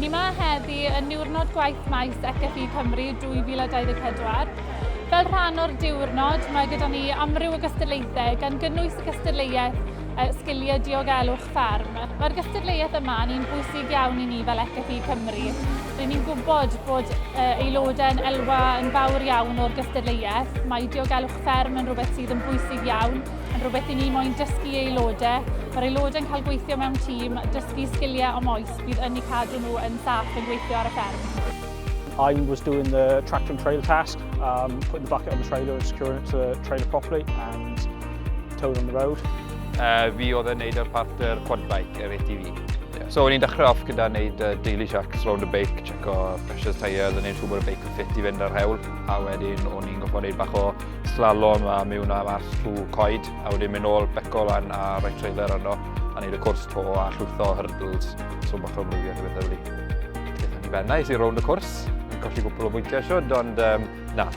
Ni yma heddi yn niwrnod gwaith maes ECFI Cymru 2024. Fel rhan o'r diwrnod, mae gyda ni amryw o gystadlaethau, gan gynnwys y gystadleuaeth sgiliau diogelwch fferm. Mae'r gystadleuaeth yma yn un bwysig iawn i ni fel ECFI Cymru. Ry'n ni'n gwybod bod aelodau'n elwa yn fawr iawn o'r gystadleuaeth. Mae diogelwch fferm yn rhywbeth sydd yn bwysig iawn, yn rhywbeth i ni moyn dysgu aelodau. Mae'r aelodau'n cael gweithio mewn tîm, dysgu sgiliau am oes bydd yn eu cadw nhw yn saff yn gweithio ar y fferm. I was doing the tractor and trailer task, putting the bucket on the trailer and securing it to the trailer properly and towing on the road. Fi oedd yn neud yr part yr quad bike, yr ATV. Yeah. So o'n i'n dechrau off gyda neud daily checks round y beic, checo pressures tyres, a neud siŵr bod y beic yn ffit i fynd ar hewl. A wedyn o'n i'n goffo neud bach o slalom a mewn a mas trwy coed, a wedyn mynd nôl, beco lan a rhoi trailer arno, a neud y cwrs to a llwytho hurdles, so bach o amrywiaeth o bethau fel. Gaethon ni ben nice i rownd y cwrs, yn colli gwpl o bwyntiau siwd, ond na,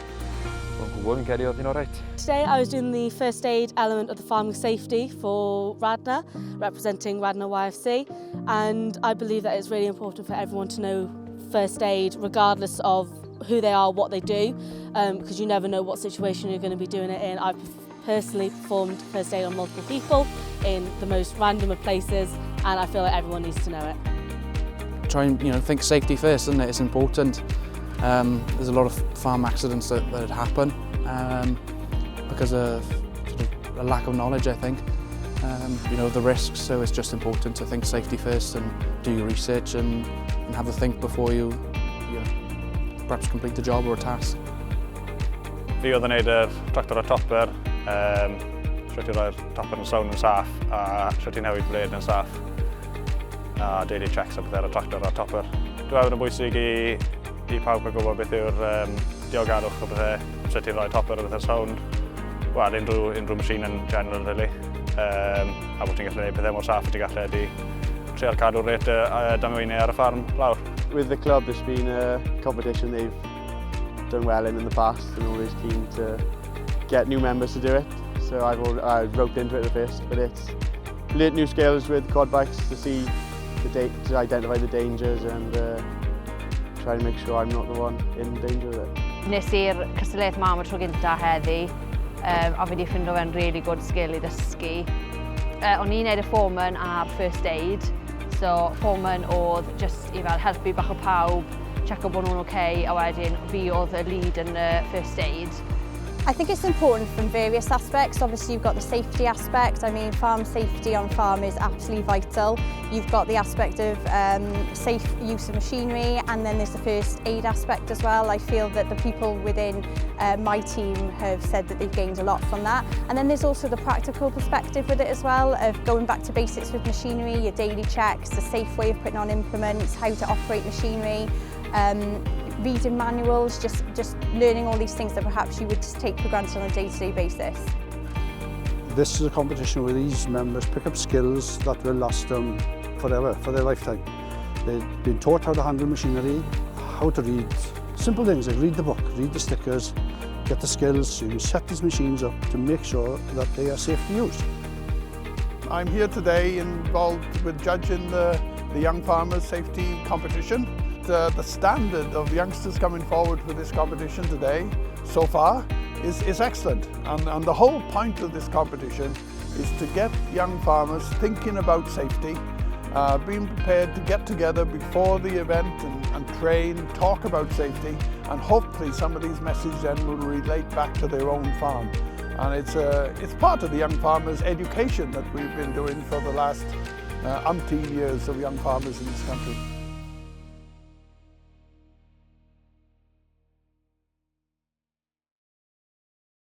o'n gwybod, fi'n credu oedd hi'n alright. Today I was doing the first aid element of the farming safety for Radnor, representing Radnor YFC, and I believe that it's really important for everyone to know first aid regardless of who they are, what they do, because you never know what situation you're going to be doing it in. I've personally performed first aid on multiple people in the most random of places, and I feel like everyone needs to know it. Try and think safety first, isn't it? It's important. There's a lot of farm accidents that happen because of sort of a lack of knowledge, I think. The risks, so it's just important to think safety first and do your research and have a think before you perhaps complete a job or a task. Fi oedd yn neud yr tractor a topper, sut i roi'r topper yn sound yn saff a sut i newid blade yn saff a daily checks a pethau ar y tractor a topper. Dwi'n meddwl yn bwysig i pawb gael gwybod beth yw'r diogelwch o bethau, sut i roi topper a bethau sound. Wel, unrhyw machine yn general, really. A bod ti'n gallu gwneud pethau mor saff a ti'n gallu ydi trial cadw'r rate damweiniau ar y ffarm lawr. With the club, it's been a competition they've done well in the past and always keen to get new members to do it. So I roped into it at first, but it's learnt new skills with quad bikes to see the to identify the dangers and try and make sure I'm not the one in danger of it. Nes i'r cystadleuaeth ma am y tro gynta heddi, a fi wedi ffindo fe'n really good skill i ddysgu. O'n i'n neud y foreman a'r first aid, so foreman oedd just i fel helpu bach o pawb, checo bod nhw'n okay, a wedyn fi oedd y lead yn y first aid. I think it's important from various aspects. Obviously, you've got the safety aspect. I mean, farm safety on farm is absolutely vital. You've got the aspect of safe use of machinery, and then there's the first aid aspect as well. I feel that the people within my team have said that they've gained a lot from that. And then there's also the practical perspective with it as well, of going back to basics with machinery, your daily checks, the safe way of putting on implements, how to operate machinery, reading manuals, just learning all these things that perhaps you would just take for granted on a day-to-day basis. This is a competition where these members pick up skills that will last them forever, for their lifetime. They've been taught how to handle machinery, how to read simple things like read the book, read the stickers, get the skills so you can set these machines up to make sure that they are safe to use. I'm here today involved with judging the Young Farmers Safety Competition. The standard of youngsters coming forward for this competition today, so far, is excellent. And the whole point of this competition is to get young farmers thinking about safety, being prepared to get together before the event and train, talk about safety, and hopefully some of these messages then will relate back to their own farm. And it's part of the young farmers' education that we've been doing for the last umpteen years of young farmers in this country.